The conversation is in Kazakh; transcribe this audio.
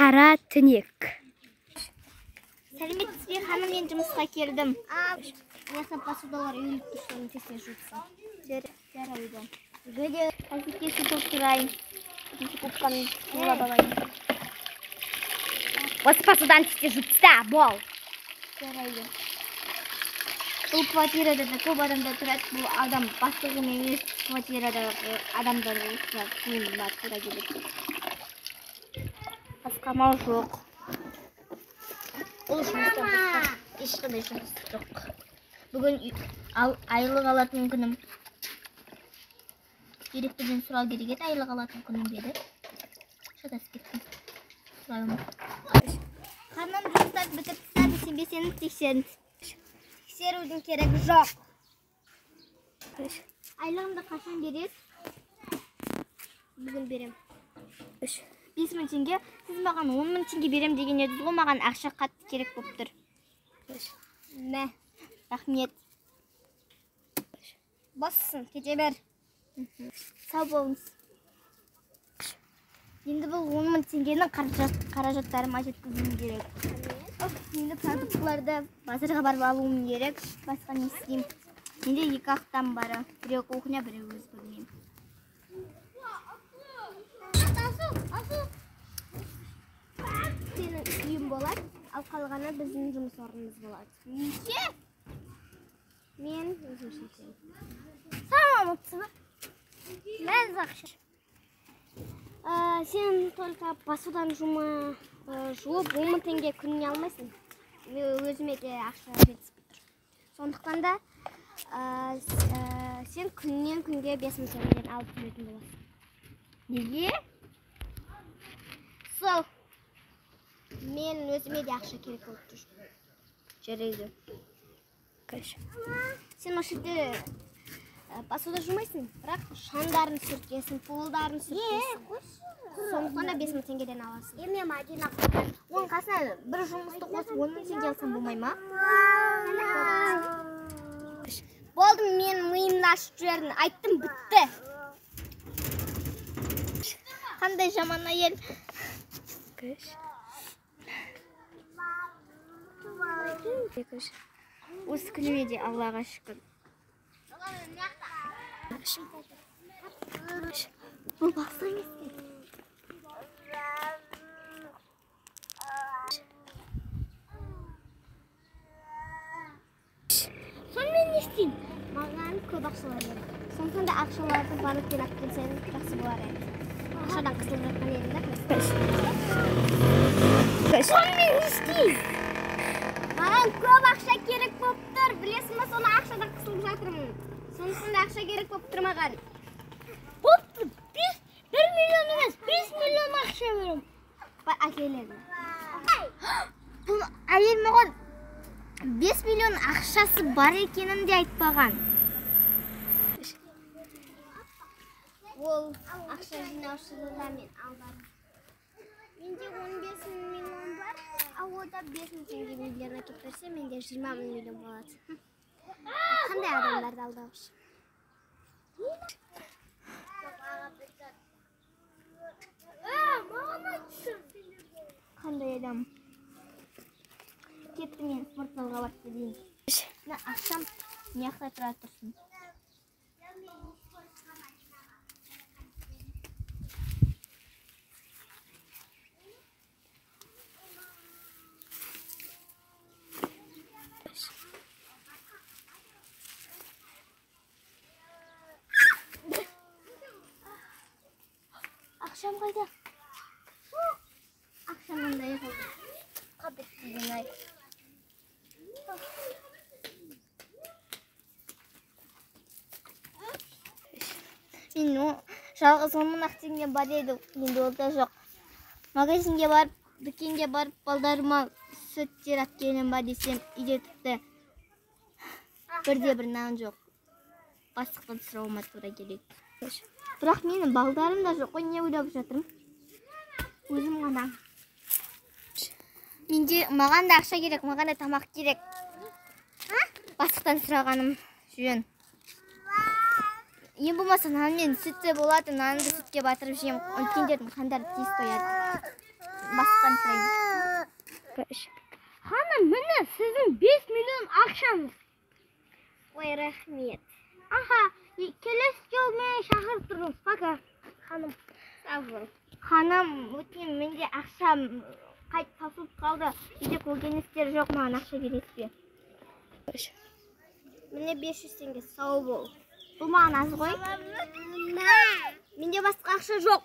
Қара түнек. Сәлеметсіз бе, ханым, мен жұмысқа келдім. Ясап посудалар үйіліп тұр, соны тез жуып. Жарайды. Әзірге су толтырайын. Екінші кубканы жулап алайын. Осы посуданы тез жуып таста, бол. Жарайды. Бұл квартирада да көп адамдар тұрады. Бұл адам бастығым емес, квартирадағы адамдар болса, киіміме тура келеді. Басқа амал жоқ. Ол жұмыстан басқа ешқандай жұмыс жоқ. Бүгін айлық алатын күнім. Директорден сұрау керек еді, айлық алатын күнім деді. Шатасып кеттім. Сұрай алмадым. Ханым, жұмыстарды бітіріп тастады, сенбесеңіз тексеріңіз. Тексерудің керегі жоқ. Айлығымды қашан бересіз? Бүгін берем. 5000 теңге. Сіз маған 10000 теңге берем деген едіңіз ғой, маған ақша қатты керек болып тұр. Мә, рахмет. Бассын, кете бер. Сау болыңыз. Енді бұл 10000 теңгенің қаражаттарыма жеткізуім керек. Енді продуктыларды базарға барып алуым керек. Басқа не істеймін? Менде 2 ақтам бар. Біреу кухня, біреу өз бөлмем. Сенің үйің болады, ал қалғаны біздің жұмыс орнымыз болады. Неге? Мен өзім шешемін. Саламатсыз ба? Мәз ақша. Сен только посуданы жуып 10000 теңге күніне алмайсың. Мен өзіме де ақша жетіспей тұр. Сондықтан да, сен күннен күнге 5000 теңгеден алып жүретін боласың. Неге? Сол. Мен өзіме де ақша керек болып тұр. Жарайды. Сен осы жерде посуда жумайсың, бірақ шаңдарын сүртесің, полдарын сүртесің. Сондықтан да 5000 теңгеден аласың. Мен Мадина қойдым. Оның қасына бір жұмысты қосып 10000 теңге алсам болмай ма? Болды, мен миымды ашып жібердім. Айттым, бітті. Қандай жаман әйел. Осы күніме де Аллаға шүкір. Бұл бастық емес пе? Сонымен не істеймін? Маған көп ақшалар керек. Сондықтан да ақшаларды банктен алып келсең жақсы болар еді. Ақшадан қысылып жатқан едім да. Сонымен не істеймін? Маған көп ақша керек болып тұр. Білесің бе, соны ақшадан қысылып жатырмын. Сондықтан да ақша керек болып тұр маған. Бопты, 1 миллион емес, 5 миллион ақша беремін. Бар, әкеледі. Бұл әйел маған 5 миллион ақшасы бар екенін де айтпаған. Ол ақша жинаушыны да мен алдадым. Менде 15 миллион бар, ал ода 5000 теңге миллион әкеліп берсе, менде 20 миллион болады. Қандай адамдарды алдаушы? Қандай адам? Кетті, мен спорт залға барып келейін. Мына ақшам мына жақта тұра тұрсын. Ақшам қайда? Ақшам мындай қалды. Қабет деген ай. Мен жалғыз 10000 ақ теңге бар еді, енді ол да жоқ. Магазинге барып, дүкенге барып, балдарыма сүттер алып келемін ба десем, үйде тіпті бірде бір нан жоқ. Бастықтан сұрауыма тура келеді. Бірақ менің балдарым да жоқ қой, не ойлап жатырмын? Өзім ғана. Менде маған да ақша керек, маған да тамақ керек. Бастықтан сұрағаным жөн. Ең болмаса нан мен сүт те болады, нанды сүтке батырып жеймін. Үлкендердің қандары тез тояды. Бастықтан сұрайын. Ханым, міне сіздің 5 миллион ақшаңыз. Ой, рахмет. Аха, келесі жолы мені шақырып тұрыңыз. Пока, ханым. Сау бол. Ханым, өтінемін, менде ақшам қайтып таусылып қалды. Үйде көкөністер жоқ, маған ақша бересіз бе? Міне 500 теңге, сау бол. Бұл маған аз ғой. Менде басқа ақша жоқ.